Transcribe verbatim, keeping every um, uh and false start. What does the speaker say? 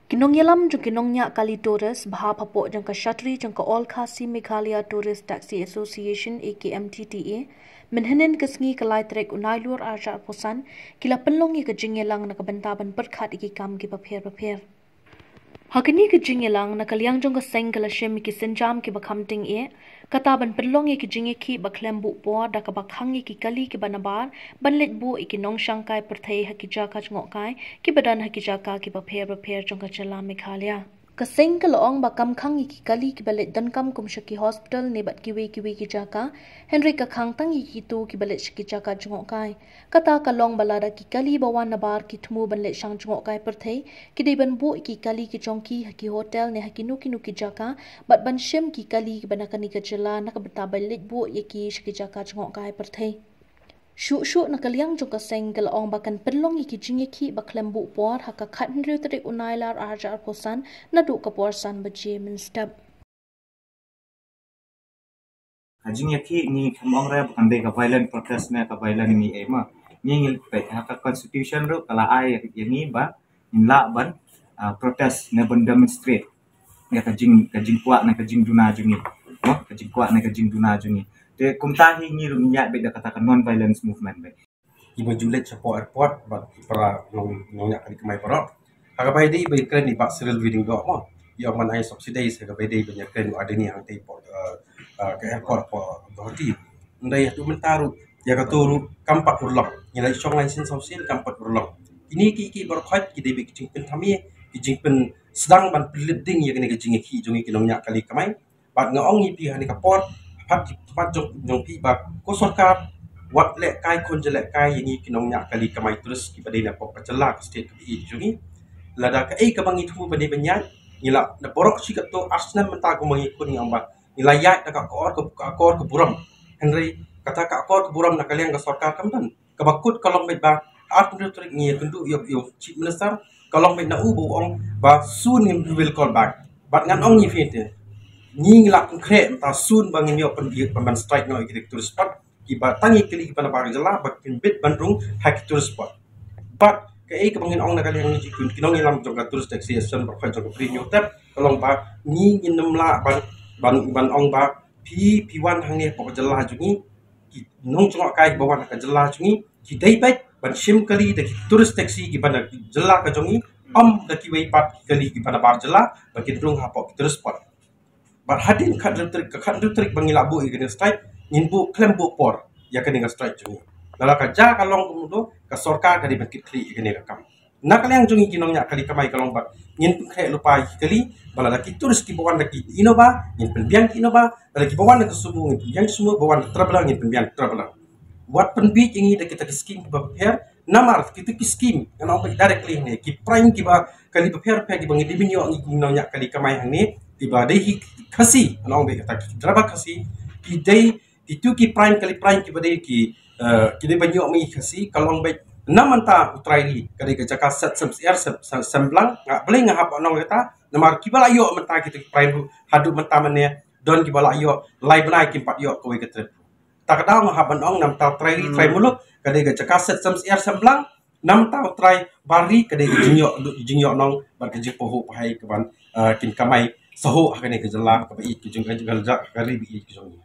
Ki nongïalam jong ki nongñiah kali tourist bha hapoh jong ka shatri jong ka All Khasi Meghalaya Tourist Taxi Association, A K M T T A, mynhynnin ka sngi ka lai tarik u Nailur arhajar arphew san, ki la pynlong ïa ka jingïalang na ka bynta ban pyrkhat ïa ki kam kiba pher bapher. Ha kane ka jingïalang na ka liang jong ka seng ka la shim ïa ki sienjam kiba kham tyngeh eh, kata ban pynlong ïa ki jingïakhih ba khlem buh por da kaba khang ïa ki kali kiba nabar ban leit buh ïa ki nongshangkai pyrthei ha ki jaka jngohkai kiba don ha ki jaka kiba pher bapher jong ka jylla Meghalaya. Ka seng ka la ong ba kam khang ïa ki kali kiba leit donkam kum sha ki hospital ne bad kiwei kiwei ki jaka, hynrei ka khang tang ïa kito kiba leit sha ki jaka jngohkai. Kata ka long ba lada ki kali ba wan nabar ki thmu ban leit shang jngohkai pyrthei, ki dei ban buh ïa ki kali ki jong ki ha ki hotel ne ha kino kino ki jaka, bad ban shim ki kali kiba na kane ka jylla na ka bynta ban leit buh ïa ki sha ki jaka jngohkai pyrthei. Shuh shuh na ka liang jong ka seng ka la ong ba kan pynlong ïa ki jingïakhih ba khlem buh por ha ka khathynriew tarik u Nailur arhajar arphew san naduh ka por san baje mynstep. Ka jingïakhih ngi kham ong re ba kan dei ka violent protest ne ka violent ni ei ma. Ngi ngi peit ha ka constitution ruh ka la ai ïa ngi ba ngin lah ban, ah, protest ne ban demonstrate ïa ka jing, ka jingkwah ne ka jingduna jong ngi. Mo, ka jingkwah ne ka jingduna jong ngi. Te kumta hi ngi ruh ngi ïaid beit da kata ka non violence movement beit. Kiba ju leit shapoh airport bad ki para nong, nongñiah kali kamai baroh. Ha kaba ïadei ba ïakren i Bah Cyril Weddingdoh mo, ïa man ai subsidize ha kaba ïadei ba ïakren u adeni hangtei port, eh, eh, ka airport port Guwahati. Hynrei haduh mynta ruh ïa kato ruh kam pat urlong. Ngi la shong lai sien saw sien kam pat urlong. Kine ki, ki baroh khoit ki dei ba ki jingpynthame, ki jingpynsdang ban pynlip ding ïa kane ka jingïakhih jong ngi ki nongñiah kali kamai. Bad nga ong ïa phi ha kane ka por, pat, pat jong, jong phi ba ko sorkar wat lehkai khun jlehkai ïa ngi ki nongñiah kali kamai tourist kiba dei na pok ka jylla ka state kaba ïeit jong ngi. Lada kaei kaba ngi thmu ba dei ban ïaid, ngi la na baroh shi katto ar snem mynta kumba ngi khun ngi ong ba ngi la ïaid da ka akor ka, ka akor ka burom. Hynrei kata ka akor ka burom na ka liang ka sorkar kam don. Kaba kut ka long beit ba arphew tarik ngi ïakynduh ïa u Chief Minister, ka long beit na u ba u ong ba soon we will call back. Bad ngan ong ïa phi te, ngi ngi la pynkhreh mynta soon ba ngin ïoh pyn, pyn ban strike noh ïa ki tourist spot kiba tang ïa ki kali kiba na bar jylla ba kin bit ban rung ha ki tourist spot. Bad kaei kaba ngin ong na ka liang ngi ki nongïalam jong ka Tourist Taxi Association ba jong ka Bri Hynñiewtrep, ka long ba ngi ngin ym lah ban, ban, ban ong ba phi, phi wan hangne hapoh ka jylla jong ngi, ki nongjngohkai ba wan ha ka jylla jong ngi ki dei beit ban shim kali da ki tourist taxi kiba na jylla ka jong ngi, ym da kiwei pat ki kali kiba na bar jylla ba kin rung hapoh ki tourist spot. Bad hadien khathynriew tarik, ka khathynriew tarik ba ngi la buh ïa kane ka strike, ngin buh khlem buh por ïa kane ka strike jong ngi. Lada ka jia ka long kumno, ka sorkar ka dei ban kit khlieh ïa kane ka kam. Na ka liang jong ngi ki nongñiah kali kamai ka long ba ngin pynkhreh lypa ïa ki kali, ba lada ki tourist kiba wan da ki Innova ngin pynbiang ki Innova, lada kiba wan da ki Sumo ngin pynbiang Sumo, ba wan da traveller ngin pynbiang traveller. Wat pynbiej ïa ngi da kita ki skim kiba pher, namar kita ki skim ngan ong beit directly hangne, ki prime kiba kali bapher bapher kiba ngi dei ban ïoh ngi ki nongñiah kali kamai hangne, kiba dei hi Khasi, ngan ong beit kata ki driver Khasi, ki dei kitu ki prime kali prime kiba dei ki, eh, ki dei ban ïoh ma ngi Khasi, ka long beit na mynta u trai ri, ka dei ka jaka set sem syiar sem, sem, sem blang, nga balei nga hap ban ong kata, namar kiba la ïoh mynta kita ki prime ruh, haduh mynta mynne, don kiba la ïoh lai bnai kim pat ïoh kawei ka trip. Ta ka daw nga hap ban ong na mynta u trai ri, trai muluk, ka dei ka jaka set sem syiar sem blang, na mynta u trai bar ri, ka dei ka jingïoh, jingïoh nong bad ka jingpahuh pahai kaban, eh, kin kamai sahuh ha kane ka jylla kaba ïeit ka jong, ka jylla, ka ri ba ïeit ka jong ngi.